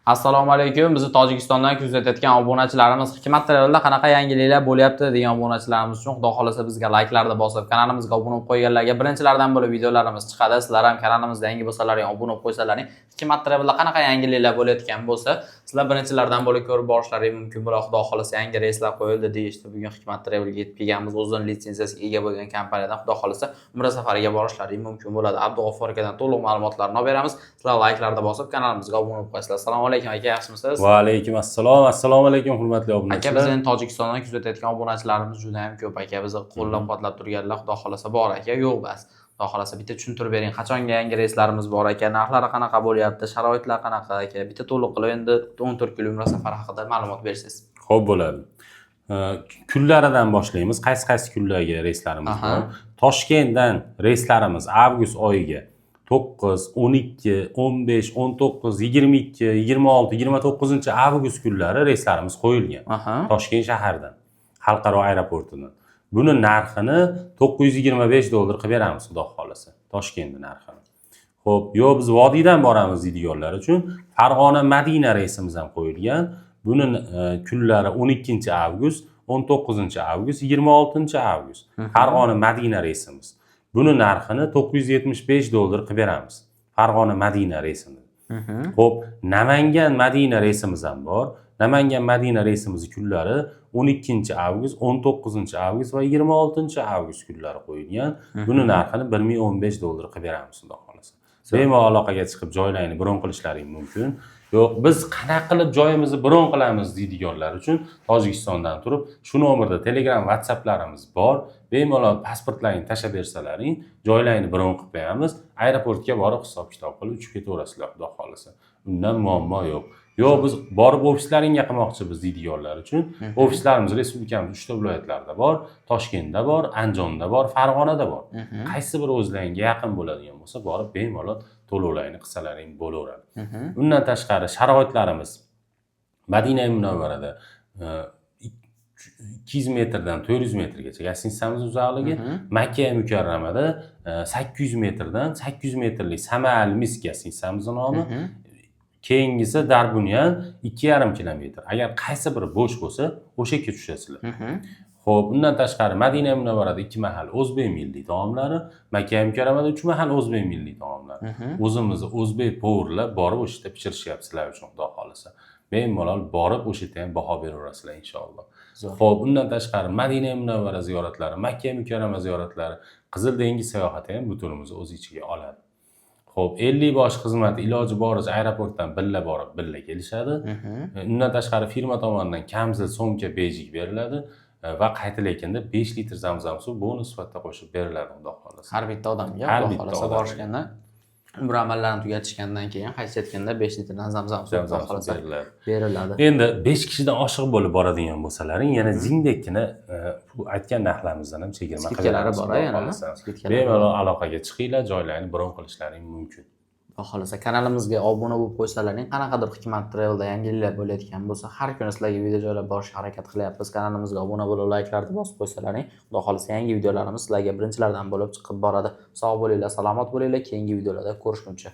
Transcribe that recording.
Assalomu alaykum. Bizni Tojikistondan kuzatayotgan obunachilarimiz, Hikmat Travelda qanaqa yangiliklar bo'lyapti degan obunachilarimiz uchun, Xudo xolasa, bizga layklarni bosib, kanalimizga obuna bo'lib qo'yganlarga birinchilardan bo'lib videolarimiz chiqadi. Sizlar ham kanalimizda yangi bo'lsalaring, obuna bo'lib qo'ysalaring, Hikmat Travelda qanaqa yangiliklar bo'layotgan bo'lsa, sizlar birinchilardan bo'lib ko'rib borishlaring mumkin bo'ladi. Xudo xolasa, yangi reyslar qo'yildi deyishdi. Bugun Hikmat Travelga yetib kelganmiz. O'zini litsenziyasiga ega bo'lgan kompaniyadan, Xudo xolasa, umra safariga borishlaring mumkin bo'ladi. Abdug'ofor akadan to'liq ma'lumotlarni olib beramiz. Sizlar layklarni bosib, kanalimizga obuna bo'lib qo'yasizlar. Assalomu alaykum, aka, yaxshimisiz? Va alaykum assalom. Assalomu alaykum, hurmatli Aka, obunachilar. Biz endi Tojikistondan kuzatayotgan obunachilarimiz juda ham ko'p, aka. Bizni qo'llab-quvvatlab turganlar, Xudo xolasa, bor, aka, yo'q bas. Xudo xolasa, bitta tushuntirib bering, qachonga yangi reyslarimiz bor, aka, narxlari qanaqa bo'lyapti, sharoitlar qanaqa, aka? Bitta to'liq qilib endi 14 kunlik umra safari haqida ma'lumot bersangiz. Xo'p, bo'ladi. Kunlaridan boshlaymiz. Qaysi qaysi kunlarga reyslarimiz bor? Toshkentdan reyslarimiz avgust oyiga 9, 12, 15, 19, 22, 26, 29 avgust kunlari reyslarimiz qo'yilgan. Toshkent shaharidan, xalqaro aeroportidan. Buni narxini 925 dollar qilib beramiz, Xudo xolasa. Toshkentni narxini. Xo'p, yo'q, biz vodiydan boramiz deydiganlar uchun Farg'ona Madina reysimiz ham qo'yilgan. Buni kunlari 12 avgust, 19 avgust, 26 avgust. Farg'ona Madina reysimiz. Buni narxini 975 dollar qilib beramiz. Farg'ona Madina reysini. Xo'p, Namangan Madina reysimiz ham bor. Namangan Madina reysimiz kunlari 12 avgust, 19 avgust va 26 avgust kunlari qo'yilgan. Buni narxini 1015 dollar qilib beramiz, Xudo xolasa. Bemalol aloqaga chiqib, joylarni bron qilishlaring mumkin. Yo'q, biz qanaqa qilib joyimizni bron qilamiz deydiganlar uchun Tojikistondan turib shu nomerda Telegram, WhatsApplarimiz bor. Bemalol pasportlaringni tashlab bersalaring, joylaringni bron qilib qo'yamiz. Aeroportga borib hisob kitob qilib uchib ketaverasizlar, Xudo xolasa. Undan muammo yo'q. Yo'q, biz borib ofislaringga qilmoqchimiz deydiganlar uchun ofislarimiz respublikamiz uchta viloyatlarida bor: Toshkentda bor, Andijonda bor, Farg'onada bor. Qaysi biri o'zlaringga yaqin bo'ladigan bo'lsa, borib bemalol to'lovlaringni qilsalaring bo'laveradi. Undan tashqari, sharoitlarimiz Madina Munavvarada 200 metrdan 400 metrgacha гостиница miz uzoqligi, Makka Mukarramada 800 metrdan 800 metrlik Samal Misk гостиница mizni nomi. Keyingisi Darbunyan, 2,5 kilometr. Agar qaysi biri bo'sh bo'lsa, o'sha yerga tushasizlar. Xo'p, undan tashqari, Madina Munavvarada ikki mahal o'zbek milliy taomlari, Makka Mukarramada uch mahal o'zbek milliy taomlari. O'zimizni o'zbek повар lar borib o'sha yerda pishirishyapti sizlar uchun, Xudo xolasa. Bemalol borib o'sha yerda ham baho beraverasizlar, inshaalloh. Xo'p, undan tashqari, Madina Munavvara ziyoratlari, Makka Mukarrama ziyoratlari, Qizil dengiz sayohati ham bu turimizni o'z ichiga oladi. Xo'p, 50 bosh xizmati iloji boricha aeroportdan birga borib, birga kelishadi. Undan tashqari, firma tomonidan kamzil, сумка, бейджик beriladi va qaytilayotganda 5 litr zamzam suv bonus sifatida qo'shib beriladi, Xudo xohlasa. Har bitta odamga, Har Xudo bitta xohlasa, odamga. borishganda, umra amallarini tugatishgandan keyin qaytishayotganda 5 litrdan zamzam suv, Zamzam Xudo suv xohlasa, beriladi. beriladi. Endi 5 kishidan oshiq bo'lib boradigan bo'lsalaring, yana jindekkina bu aytgan narxlarimizdan ham chegirma Скидка lari qilib bor, beramiz, Xudo yana, xohlasa. Скидка lari. Bemalol aloqaga chiqinglar, joylarni bron qilishlaring mumkin. Xudo xohlasa, kanalimizga obuna bo'lib qo'ysalaring, qanaqadir Hikmat Travelda yangiliklar bo'layotgan bo'lsa, har kuni sizlarga video joylab borishga harakat qilyapmiz. Kanalimizga obuna bo'lib, layklarni bosib qo'ysalaring, Xudo xohlasa, yangi videolarimiz sizlarga birinchilardan bo'lib chiqib boradi. Sog' bo'linglar, salomat bo'linglar, keyingi videolarda ko'rishguncha.